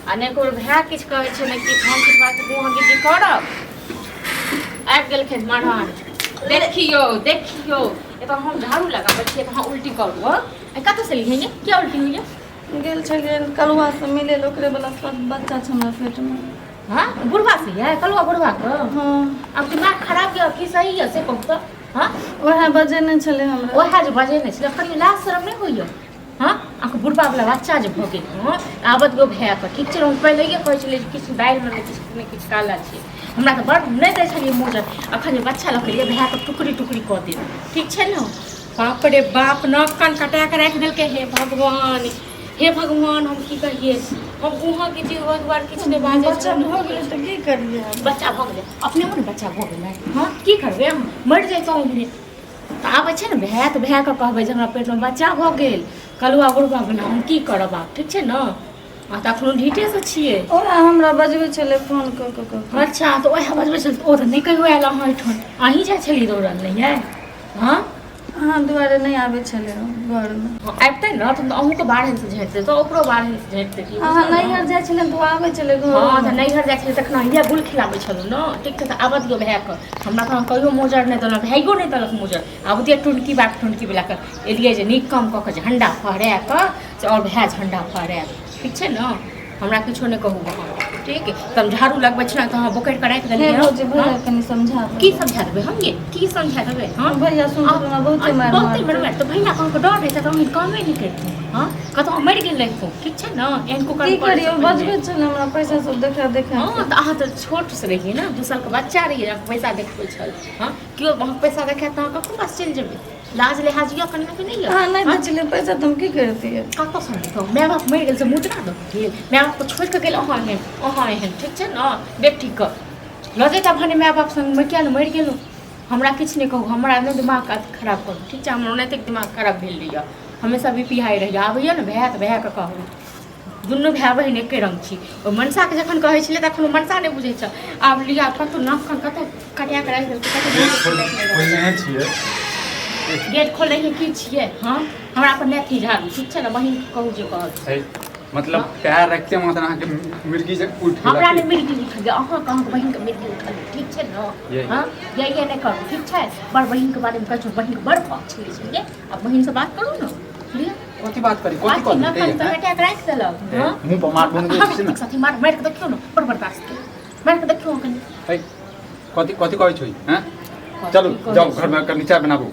आ नहि कोनो भाय किछु कहै छै, नहि किछु। हम किछु बात मुँह गिजी करब। आबि गेलखिन महाराज। देखियौ देखियौ, एतऽ हम झाड़ू लगाबै छियै तऽ अहाँ उल्टी करू। हँ, कतऽसँ लिखै किया उल्टी होइए? गेल छलियै कलुआ से मिले लए, ओकरे वाला सब बच्चा छै हमरा पेटमे। हाँ, बुढ़वा से है? कलुआ बुढ़वा के? हाँ। अब दिमाग खराब यऽ कि सही यऽ से कहू तऽ? हाँ, वएह बजेने छलै हमरा। वएह जे बजेने छलै, कनि लाज शरम नहि होइए? हाँ, अहाँके बुढ़वा वाला बच्चा जे भऽ गेल। हँ, आबत गो भायके ठीक छै। हम पहिलैए कहै छलियै जे किछु दालिमे नहि किछु नहि किछु काला छै। हमरा तऽ बड़ नहि दै छलियै मोजर। अखन जे बच्चा लऽ के एलियै, भायके टुकड़ी टुकड़ी कऽ देब, ठीक छै ने? बाप रे बाप, नाक कान कटा कऽ राखि देलकै। हे भगवान, हे भगवान, हम की कहियै? हम उहाँ के जे ओहि दुआरे किछु नहि बाजै। बच्चा भऽ गेलै तऽ की करियै आब? बच्चा भऽ गेलै, अपने ने बच्चा भऽ गेलै। हँ, की करबै हम? मरि जैतहुँ उम्हरे। तऽ आबै छै ने भाय तऽ भायके कहबै जे हमरा पेटमे बच्चा भऽ गेल कलुआ बुढ़वा बला, हम की करब आब? ठीक छै ने? आ तऽ एखनो ढीटेसँ छियै। ओएह हमरा बजबै छलै फोन कऽ कऽ कऽ कऽ। अच्छा, तऽ ओएह बजबै छलै? ओ तऽ नहि कहियो आयल अहाँ एहिठाम, अहीं जाइ छलियै दौड़ल, नहि यै? हँ। अहाँ दुआरे नहि आबै छलै घरमे। हँ, आबितै ने तऽ अहूँके बाढ़निसँ झाँटि देतौ, ओकरो बाढ़निसँ झाँटि देतियै। अहाँ नैहर जाइ छलै तऽ ओ आबै छलै घर। हँ, तऽ नैहर जाइ छलियै तखन इएह गुल खिलाबै छलहुँ ने। ठीक छै, तऽ आबऽ दियौ भायके। हमरा तऽ अहाँ कहियो मोजर नहि देलहुँ, भाइयो नहि देलक मोजर। आब दिअ टुनकी बात, टुनकी वलाके एलियै जे नीक काम कऽ कऽ झण्डा फहरा कऽ से आओर भाय झण्डा फहरायब। ठीक छै ने? हमरा किछो नहि कहू अहाँ, ठीक? तऽ हम झाड़ू लगबै छी ने तऽ अहाँ बोकरि कऽ राखि हे देलियै। भौजी, भैया हँ? कनि समझा। की समझा देबै हम ये? की समझा देबै? हँ भैया सुन कऽ हमरा बहुते मारि बहुते मारतै। मारि मारतै भैया। अहाँके डर रहै तऽ हम कामे नहि करितहुँ। हँ, कतहु मरि गेल रहितहुँ। ठीक छै ने? एहन कुकर्म की करै करियै? से पहिने। बजबै छलै हमरा पैसा सब देखा देखा हँ के। तऽ अहाँ तऽ छोट से रहियै ने, 2 सालके बच्चा रहियै, अहाँके पैसा देखबै छल। हँ, केओ अहाँके पैसा देखायत तऽ अहाँ ककरो पास चलि जेबै? लाज लिहाज यऽ कनियो कि नहि यऽ? अहाँ नहि हँ? दै छलियै पैसा तऽ हम की करतियै? कतऽसँ देतहुँ? माय बाप मरि गेल से मुद्रा दऽ गेल? माय बापके छोड़ि कऽ गेल अहाँ एहन, अहाँ एहन, ठीक छै ने? बेटीके लऽ जैता भने माय बाप संगमे, किया ने मरि गेलहुँ? हमरा किछु नहि कहू, हमरा नहि दिमाग खराब करू, ठीक छै? हमर ओनाहिते दिमाग खराब भेल रहैए, हमेशा बी पी हाई रहैए। आबैए ने भाय तऽ भायके कहबै। दुनू भाय बहिन एके रंग छी। ओहि मनसाके जखन कहै छलै तखन ओ मनसा नहि बुझै छल। आब लिअ, कतहु नाक कान कतहु कटिया कऽ राखि देलकै, कतहु गेट खोल खोलने छियै। गेट खोलने की छियै? हँ, हमरा पर नहि अथी झाड़ू, ठीक छै ने? बहिनके कहू जे कहत। है, मतलब पैर रखते मात्र अहाँके मिर्गी जे उठि हमरा गेलक। नहि मिर्गी उठल यऽ, अहाँके, अहाँके बहिनके मिर्गी उठल यऽ, ठीक छै ने? ये। हँ, ये ये नहि करू, ठीक छै? बड़ बहिनके बारेमे कहै छौ, बहिनके बड़ पक्ष लै छलियै। आब बहिनसँ बात करू ने, लिअ। कथी बात करी? कथी बात कऽ न देतै? कनि तऽ हटा कऽ राखि देलक। हे, हँ, मुँह पर मार बन अहाँ छै ने। साथी मार मारि कऽ देखियौ ने, बड़ बर्दाश्त के मारि कऽ देखियौ कनि। है, कथी कथी कहै छै? हैं, चलू जाउ घरमे, कनि चाय बनाबू।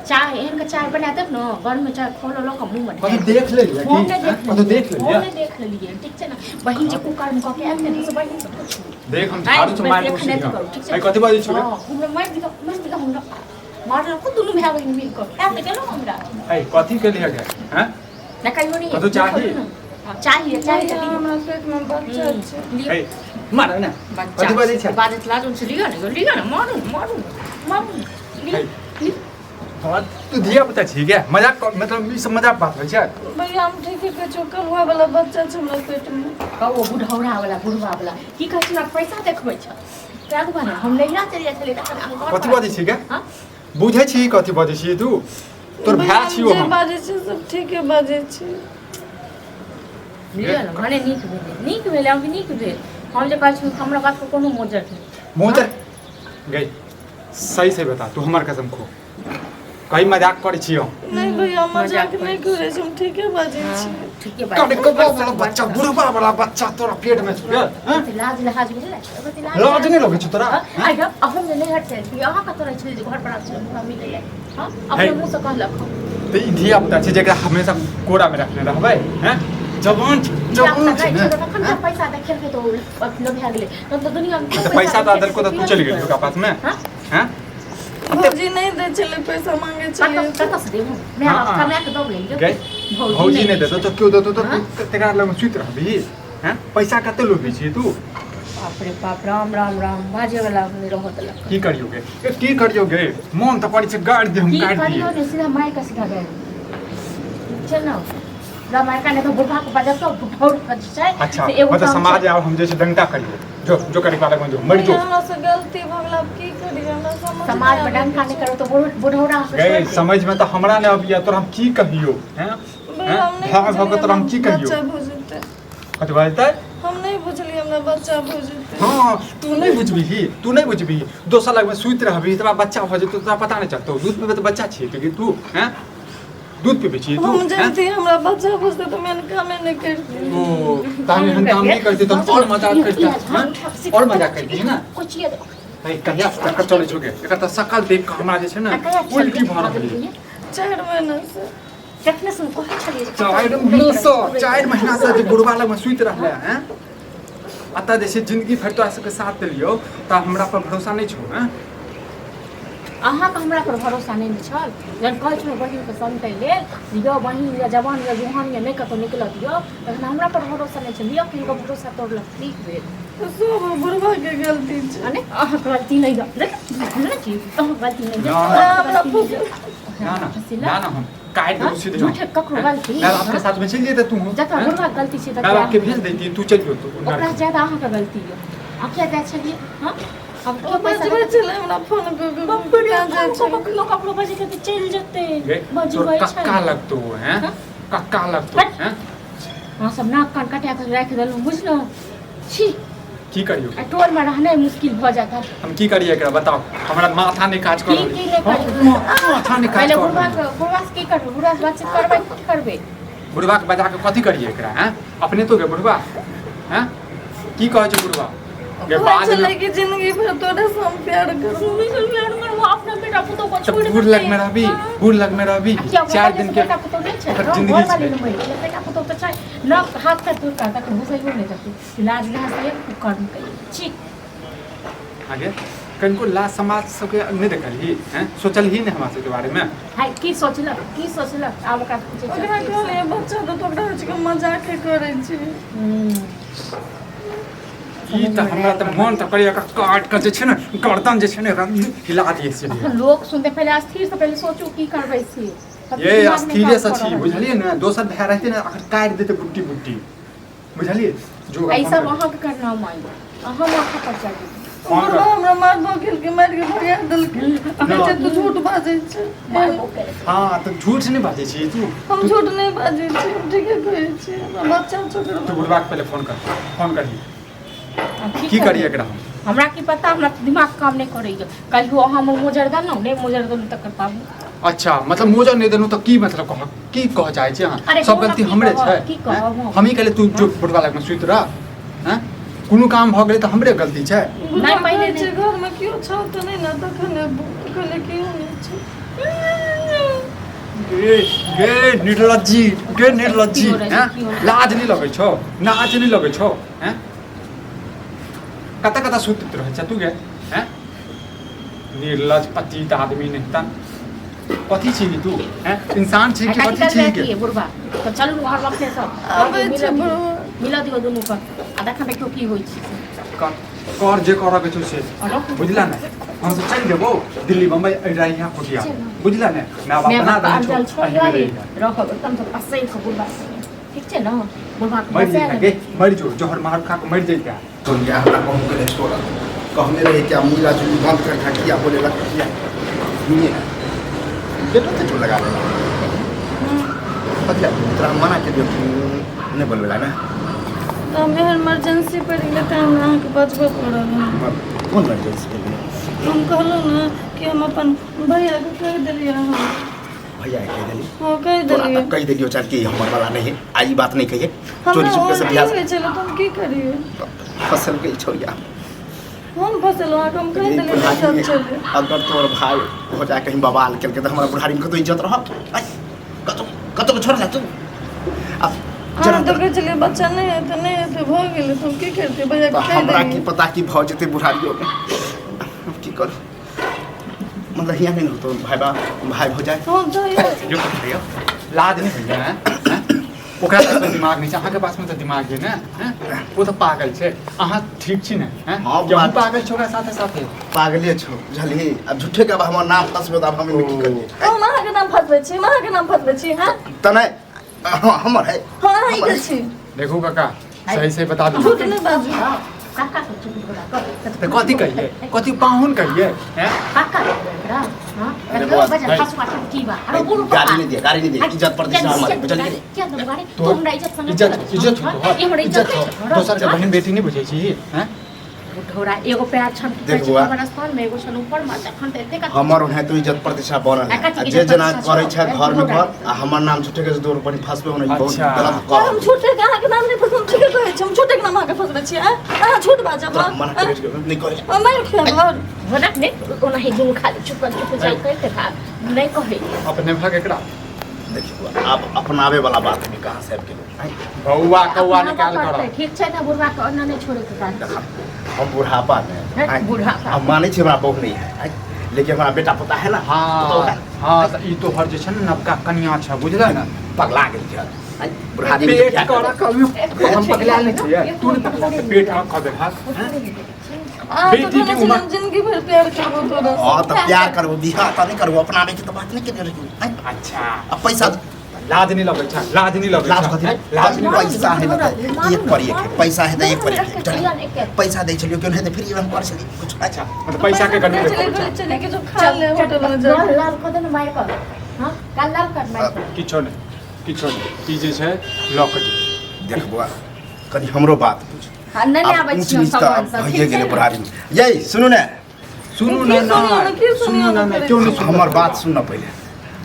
चाय एहन के चाय बना देब ने, घरमे चाय खोलो लऽ कऽ मुँहमे कथी देख लेलियै हम की? नहि हैं? देख कतौ देख हम लेलियै? नहि देख लेलियै, ठीक छै ने? बहिन जे कुकर्म कऽ के आयल ने, से बहिन से पूछू। देख, हम झाड़ू से मारि एखन देबौ। करू, ठीक छै? है, कथी बाजै छी? हँ, हमरा मारि दिअ, मारि दिअ, हमरा मारलको दुनू भाय बहिन मिल कऽ खाय तऽ गेलहुँ हमरा। है, कथी केलियै गे? हैं, ना कहियो नहीं। कतौ चाही? हाँ, चाहिए, चाहिए। भैया, हमरा पेटमे बच्चा छै। लिअ। है, मार ने। बच्चा कथी बाजै छै? बाजैत लाज से लिअ ने, लिअ ने, मारू मारू मारू, लिअ। है। लिअ। हँ, तू धिया पुता छी गे? मजाक मतलब ई सब मजाक बात होइ छै? भैया, हम ठीके कहै छियौ, कलुआ वाला बच्चा छै हमरा पेटमे। कहू, बुढ़ौरा वाला, बुढ़वा वाला की कहै छै? पैसा देखबै छ, ताहि दुआरे हम नैहरा चलि जाइ छलियै तखन अहाँ घर कथी पर- बाजै छी गे? हाँ? बुझै छी कथी बाजै छी तू? तोर भैया, भाय हम छियौ जे हम। बाजै छी सब ठीके बाजै छी। बुझलियै ने? भने नीक भेलै, नीक भेलै, हम नीक भेल। हम जे कहै छी, हमरा बातके कोनो मोजर नहि। मोजर गई। सही से बता तू, हमर कसम खो, कहीं मजाक करै छी हम? नहीं भैया, मजाक मजाक नहीं करै छी, हम ठीके बाजै छी। ठीके कने बात। कबा वाला बच्चा, बुढ़वा वाला बच्चा तोरा पेट में छौ गे, हैं? लाज लहाज भेलै? लाज नहि लगै छौ तोरा? हाँ? आइ हम जे नैहर चलि छलियै, अहाँ कतऽ रहै छलियै जे घर पर आबै छलै हमरा मिलै लए? हँ, अपने है। मुँहसँ कहलक हँ। तऽ ई धिया पुता छै जेकरा हमेशा कोरा में रखने रहबै? हैं, जवान छै, जवान छै ने? तखन जब पैसा देखेलकै तऽ ओ अथी भए गेलै, तहन तऽ दुनिआँमे तऽ पैसा दऽ देलको तऽ तू चलि गेली ओकरा पास में? हाँ? हैं? भौजी नहि दै छलै, पैसा मांगे छलियै। कतऽ कतऽसँ देबू? माय बाप कमा कऽ दऽ गेल। गई, भौजी नहि देतौ तऽ केओ देतौ? तऽ हाँ? तू तकरा लग सुति रहबही? हैं, पैसा कते लोभी छी तू? बाप रे बाप, राम राम राम, बाजे वाला नहि रहत देलक। की करियो गे? ए, की करियो गे? मन तऽ करै छै गाड़ि दे हम। की गाड़ि करियो दिए। ने, सीधा माय के सीधा गाड़ि छै ने, पूरा मायका नहि तऽ बुढ़ा के बजतौ, बुढ़ौर के जे छै। अच्छा। से एगो मतलब काम समाज छै। आब हम जे छै डंटा करियो, जो जो करे वाला जो मरि जो। भैया, हमरा से गलती भऽ गेल, आब की करियै? हमरा समझ समाज नहि में आबै डंका नहि छै। करो तऽ बुढ़ौरा के गई छोड़ि दे। समझ में तऽ हमरा नहि अबिया, तोरा हम की कहियो? हैं? भैया, हम नहि भाय भऽ कऽ तोरा हम की बुझलियै, कहियौ? बच्चा भऽ जेतै। कथी बाजतै? हम नहीं बुझलियै हमरा बच्चा भऽ जेतै। हाँ, तू नहीं बुझबिही, तू नहीं बुझबिही। दोसर लगमे सुति रहबिही, तोरा बच्चा भऽ जेतौ, तोरा पता नहीं चलतौ। दूध पीबै तऽ बच्चा छियै तू, तू हैं? दूध पीबै छियै तू? हम हैं? जानती हमरा बच्चा बुझतै तऽ हम एहन कामे नहि करती। ओ तहन एहन काम नहि करती तहन और मजाक करती, हैं? और मजाक करती है ना? कोचिया है कहिया से चक्कर चलै छौ गे? एकर तऽ शकल देख कऽ हमरा जे छै ने उल्टी भऽ रहल ये। 4 महीना से। तखने सुन कहै छलियै। 4 महीना से, 4 महीना से जे बुढ़वा लगमे सुति रहलै हैं, अतः जे छै जिंदगी भरि तोरा सबके साथ देलियौ तऽ हमरा पर भरोसा नहि छौ, हैं? अहाँके हमरा पर भरोसा नहि ने छल जहन कहै छलहुँ बहिनके समटै लेल यौ बहिन यऽ, जवान यऽ, जुहान यऽ, नहि कतहु निकलत यौ, तखन हमरा पर भरोसा नहि छल। यौ किनको भरोसा तोड़लक ठीक भेल। सब बुढ़वा के गलती छै। आ नहि अहाँके गलती नहि यऽ, देख ने की अहाँके गलती नहि यऽ। ना, ना। हमरा फुस- ना ना फसिला? ना ना, हम काटि देबौ सीधे। झूठे ककरो गलती। माय बाप के साथ में चलि जेतै तू। जतऽ बुढ़वा के गलती छै माय बाप के ततऽ भेज दैती, तू चलि जो। ओकरा ज्यादा अहाँके गलती यऽ। अहाँ किया जाइ छलियै? हँ, हम ओ क्यों पैसा बजबै छलै हमरा फोन कऽ कऽ, बाप रे, कहाँ जाइ कखनो छै? कखनो ककरो बजेतै तऽ चलि जेतै। गे, तोर बजबै छै कक्का लगतौ हैं? हाँ? कक्का लगतौ हट। हैं? अहाँ सब नाक कान कटा कऽ राखि देलहुँ, बुझलहुँ? छी। की करियौ? आ टोलमे रहनाइ मुश्किल भऽ जायत। हम की करियै एकरा बताउ? हमरा माथा नहि काज कर की रहल की अछि। नहि करियौ? हाँ, माथा नहि काज पहिले कर बुढ़वा रहल के, बुढ़वा से की करबै? बुढ़वा से बातचीत करबै, की करबै? बुढ़वा के बजा के कथी करियै एकरा, हैं? अपने तो गे बुढ़वा, हैं? की कहै छै बुढ़वा गे? कहै बाद छलै में कि जिंदगी भर तोरे से हम प्यार करबो। अपना बेटा पुतोह को तऽ छोड़ि बूढ़ देतै। लगमे रहबी, बूढ़ लगमे रहबी। आ किया ओकरा 4 पहिले दिन से के बेटा पुतोह नहि छै? ओकर हँ, जिंदगी घरवाली छै। ने मरि गेलै, बेटा पुतोह तऽ छै न। हाथ पैर तोड़ि कऽ तकर घुसैयो नहि देतै। लाज लिहाज तऽ एक कर्म कहियो छी। आगे कनिको लाज समाज सबके नहि देखलही हैं? सोचलही नहि हमरा सबके बारेमे? हाय, की सोचलक, की सोचलक? आब ओकरा पूछै छै। ओकरा कहलियै बच्चा तऽ ओकरा होइ छै कि मजाके करै छी। ई तऽ हमरा तऽ मन तऽ करैए एकरा काटि कऽ जे छै ने गर्दन जे छै ने एकरा हिला दियै से। अखन लोक सुनते, पहिले स्थिर से पहिले सोचू की करबै से। तब ये दिमाग नहि स्थिरे काज से कऽ छी रहल। बुझलियै ने? दोसर भाय रहतै ने अखन काटि देतै बुट्टी बुट्टी, बुझलियै? जो एहि सब अहाँके करनामा यऽ, अहाँ माथा पर चढ़ी। फोन कर। बुढ़वा हमरा मारबो केलकै, मारि के भगा देलकै। कहै छै तू झूठ बाजै छै। मारबो केलकै। हाँ तऽ झूठ नहि बाजै छी तू? हम झूठ नहि बाजै छी, हम ठीके कहै छी। हमरा बच्चा छोकरा। तू बुढ़वा के पहिले फोन कर, फोन करही। आब की करबै? करियै एकरा हम? हमरा की पता, हमरा तऽ दिमाग काम नहि करैए। कहियो अहाँ हमर मोजर देलहुँ नहि, मोजर देलहुँ तकर बाबू। अच्छा, मतलब मोजर नहि देलहुँ तऽ की मतलब कह, की कह चाहै छी अहाँ? अरे सब हम गलती की हमरे कहब, छै? की कहब हम? हमही कहले तू जो बुढ़वा लगमे सुति रह, हैं? कोनो काम भऽ गेलै तऽ हमरे गलती छै? बुढ़वा नहि, पहिले कहै छै नहि। घरमे केओ छौ तऽ नहि ने, तखन एबो। तऽ कहलियै केओ नहि छै। गे गे निर्लज्जी, गे निर्लज्जी। की हो रहल छै, हैं? की हो रहल छै? लाज नहि लगै छौ? नाज नहि लगै छौ, हैं? कतऽ कतऽ सुति रहै छै तू गे, हैं? निर्लज पतित आदमी नहि तन कथी छी तू, हैं? इंसान छी आ कि कथी कथी छी करबै गे? की बुढ़बा तऽ चलू घर अपने सब। आबै मिलऽ छै दियौ, बुढ़वा। मिलऽ दियौ दुनू पर आ देखा देखियौ की होइ छै से। कर कर जे करऽ के छौ से। और रखू। बुझला ने? हम सब चलि जेबौ दिल्ली बम्बई, एहि रहिया कुटिया, बुझला ने? माय बाप माय बना बाप देने अंजल छौ, छोड़ एहिमे रहिया। रहब एकदम से फसै के बुढ़बा संगे। ठीक छै ने? बुढ़बा के मरि बचा जइहा लेबै। गे, मरि जो, जहर मार खा के मरि जइहा। दुनिया हमरा कहूँ के छोड़ कहने रहे क्या मिला जुली बंद कर खा किया बोले लग किया नहीं बेटो तो जो लगा लेना पतिया तोरा हम मना के दियो नहीं बोलबेला ना। तऽ हम एहन इमरजेंसी पड़ि गेलै तऽ हमरा अहाँके बजबऽ पड़ल हँ। कौन इमरजेंसी के लिए? हम कहलहुँ ने कि हम अपन भैयाके कहि देलियै हँ। भैया के कह देली? हँ, कहि तोरा देलियै। तऽ कहि देलियो चल कि हमर वाला नहीं है, आ ई बात नहीं कहिए। हमरा चोरी चुपके से उल्टी बियाह होइ छलै तऽ हम की करियै? फसल गई छोड़िया। हम फसलहुँ अहाँके हम कहि देलियै जे सब चलै। अगर तोर भाई हो जाए कहीं बवाल केलकै तऽ हमरा बुढ़ारी में कतौ इज्जत रहत? आइ, कतौ कतौ के छोड़ जा तू आ अहाँ जरा तऽ कहै छलियै बच्चा नहि हेतै, नहि हेतै, भऽ गेलै तऽ हम की करितियै? भैयाके तऽ कहि हमरा की देलियै। पता की भऽ जेतै बुढ़ारियो में? हम की करू? मतलब हियाँ नहीं होतो भाई बा भाई हो जाए। हम तऽ जो भैया लाज नहि होइया, हैं? हैं? ओकरा पास मे दिमाग नहि छै, अहाँके पास मे तऽ दिमाग ये ने, हैं? ओ तऽ पागल छै, अहाँ ठीक छी ने, हैं? हाँ, कि अहूँ बात- पागल छै ओकरा साथे साथे? पागले छो बुझलही? अब झूठे के अब हमर नाम फंसबे तऽ अब हम एहिमे की करियै? हम अहाँके नाम फसबै छी? हम अहाँके नाम फसबै छी? हँ। तऽ नहि, हाँ, हमर है। हँ, अहाँके छी। देखू काका, सही सही बता दू। झूठ नहि बाजू। काका सब चुप बड़ा कर। तऽ कथी कहिए, कथी पाहुन कहिए हैं? काका एकरा हां अरे बौआ, बजा भाई। फसवा की बा अरे बोलू गाड़ी नहीं दिया, गाड़ी नहीं दिया, इज्जत प्रतिष्ठा हमारी, बुझलिए नी? क्या दो गाड़ी तो तू हमरा इज्जत संग इज्जत इज्जत हाँ, तोहर ई हमरा इज्जत इज्जत हो दोसर के बहिन बेटी नहीं बुझै छी हैं? ढोरा एगो पैर छन देख बुआ। हमर स्थान में एगो छन ऊपर में तखन त एते का हमर ओहे तो इज्जत प्रतिष्ठा बनल है आ कथी आ के जे इज्जत जना प्रतिष्ठा करै छौ? छै घर में ए, घर आ हमर नाम झूठे के दो रुपया फंसबे होने बहुत अच्छा। गलत और हम कर झूठे के अहाँके नाम नहि फंसब, हम ठीके कहै छी, हम झूठे के नाम अहाँके फंसबै छी, आँय? अहाँ झूठ बाजब, तोरा मना आँय? करै छियौ, नहि कहै हम मारि खायब आओर। होना ने ओनाही दुनू खाली चुप चुप जाय कहते खा नहीं कहै अपने भाग एकरा। देखियौ आब अपनावे वाला बात में कहाँ से आबि गेलौ आँय? बौआ कौआ अपना निकाल बाप कर। करतै, ठीक छै ने बुढ़वा के ओना नहीं छोड़े के काज। देखा हम बुढ़ापा में हैं, आँय, बुढ़ापा। हम मानै छी हमरा बहू नहीं है आँय, लेकिन हमरा बेटा पोता है ना। हाँ तो ओकरा हाँ तऽ ई तोहर जे छै ने नवका कनिया छै बुझल ने। पगला गेल छै आँय, बुढ़ा आदमी पेट बियाह कर करबै। हम पगला नहि छियै, तू नहि पगला छै, पेट कऽ कऽ देलहक हैं? अहाँ तऽ बेटी के कहने छलियै उमर- हम जिंदगी भरि प्यार करबो तोरा से। हाँ तऽ प्यार करबो बियाह तऽ नहि करबो अपनावे के तऽ बात नहि केने रहियौ आँय? अच्छा आ पैसा लाज नहीं लगै छै, लाज नहीं लगै लाज छै, कथी हैं? लाज नहीं लगै पैसा है ना तऽ एक पर एक है, पैसा है तऽ एक पर एक है, बुझलियै? पैसा दै छलियौ केओ नहि तऽ फ्री हम कर छलियै कुछ। अच्छा मतलब पैसा के गणना कहै छलियै, देखबै कहै छै। छलियै कि जो खा ले होटल में लाल जाके। लाल कऽ दे ने मारि कऽ हां काल लाल कर मारि कऽ। किछो नहि किछो नहि, ई जे छै लऽ कऽ जो। देख बौआ कनि हमरो बात बुझ। हाँ, नहि नहि आब आबै ऊँच छियौ नीच तऽ सामान आब सब भइए ठीक छै गेलै ने? बुढ़ा आदमी यै सुनू ने। सुनू की ने सुनियौ ने, की सुनू सुनियौ ने ने क्यों नहीं सुनू? हमर बात सुन न पहिले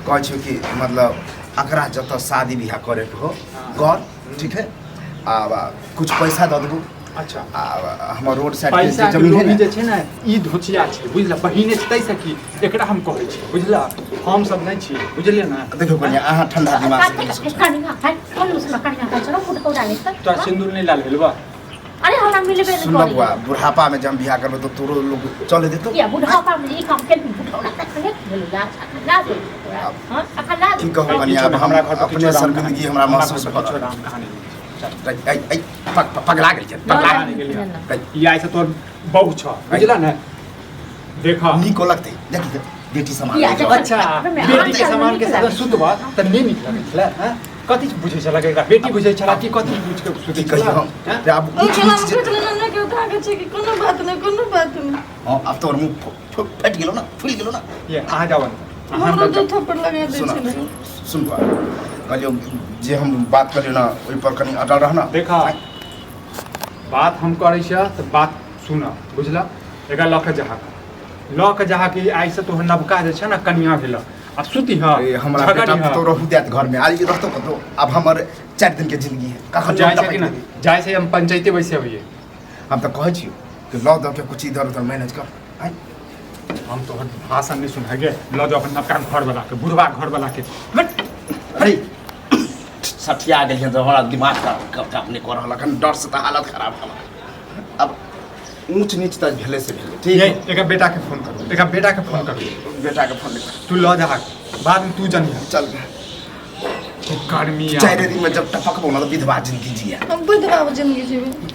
कहै छियौ कि मतलब अकरा जतऽ शादी बियाह करैके हो कर ठीक है आ कुछ पैसा दऽ देबू। अच्छा आ हमर रोड साइड के पैसा जे के जमीन है लोभी ने जे छै ने ई धोचिया छै बुझल, बहिने छै ताहिसँ की एकरा हम कहै छी बुझल, हम सब नहि छी बुझलियै ने। देखियौ कनिया अहाँ ठंडा दिमाग से कनिया कनि सोचू। कनिया हाय कोन मुसमा कनिया का चलो फुट कौड़ा नहीं तोरा सिन्दूर नहि लाल भेल बा? अरे हमरा मिलबे नहीं सुन बौआ बुढ़ापा में जब हम बियाह करबै तऽ तोरो लोग चले देतौ। या बुढ़ापा में ई काम केल बुढ़ौड़ा तखने भेल लाज अखन लाज होई तोरा हां अखन लाज की कहू कनिया किछो आब नहि, हम हमरा घर पर अपने किछो राम शर्मिंदगी हमरा कहानी, महसूस घर भऽ पर किछो रहल राम कहानी नहि छै। चल। ऐ ऐ पगला गेल छै पगला पगला गेल। गेलियै। ई आइ से तोहर बहू छ बुझला ने। देखा नीको लगतै देखी तऽ बेटी समान किया है। जखन- अच्छा मे बेटी के आम सामान के नीक साथ लागै। सुतबा तऽ नहि नीक लगै छलै हैं? कथी बुझै छलै एकरा बेटी बुझै छलै कि कथी बुझ के सुतै की कहियौ हम हैं? रे आब ओहि ऊँच केना नीच हम जे सोचि लेलहुँ ने कि ओ कहाँ के छै कि कोनो बात नहि कोनो बात नहि। हाँ अब तोहर मुँह फटि गेलौ ना फुलि गेलौ ना। ये अहाँ जाउ अंदर, अहाँ हमरो अंदर दू जाउ। थप्पड़ लगा दै सुन छलै। सुन बौआ कहलियौ जे हम बात कहलियौ ना ओहि पर कनि अटल रह ना। देखा बात हम करै छियह तऽ बात सुन बुझल, एकरा लऽ के जहा लऽ के जहा कि आइ से तोहर नवका जे छै ने कनिया भेल आ सुती हँ ए, हमरा बेटा पुतहु रहू देत घर में आज रहतो कतौ अब हमर 4 दिन के जिंदगी है कखन जाइ छै टपकि कि ना देबै। जाइ छै हम पंचायते बैसे होइए। हम तऽ कहै छियौ कि लऽ दऽ के कुछ इधर उधर मैनेज कर आँय। हम तोहर भाषण नहीं सुनागे लऽ जाओ अपन नवका घर वाला के बुढ़वा घर वाला के। अरे सठिया गेलियै तऽ हमरा दिमाग खराब नहि कऽ रहल अखन डर से तऽ हालत खराब छल। अब ऊँच नीच तऽ भेले से भेलै ठीक ये है। एकर बेटा के फोन करू, एकर बेटा के फोन करू। बेटा के फोन करू। तू लऽ जा बाद में तू जनिहा। चल गर्मी 4 दिन में जब टपकबो ना तऽ विधवा जिंदगी जिया। हम विधवा जिंदगी जीबै।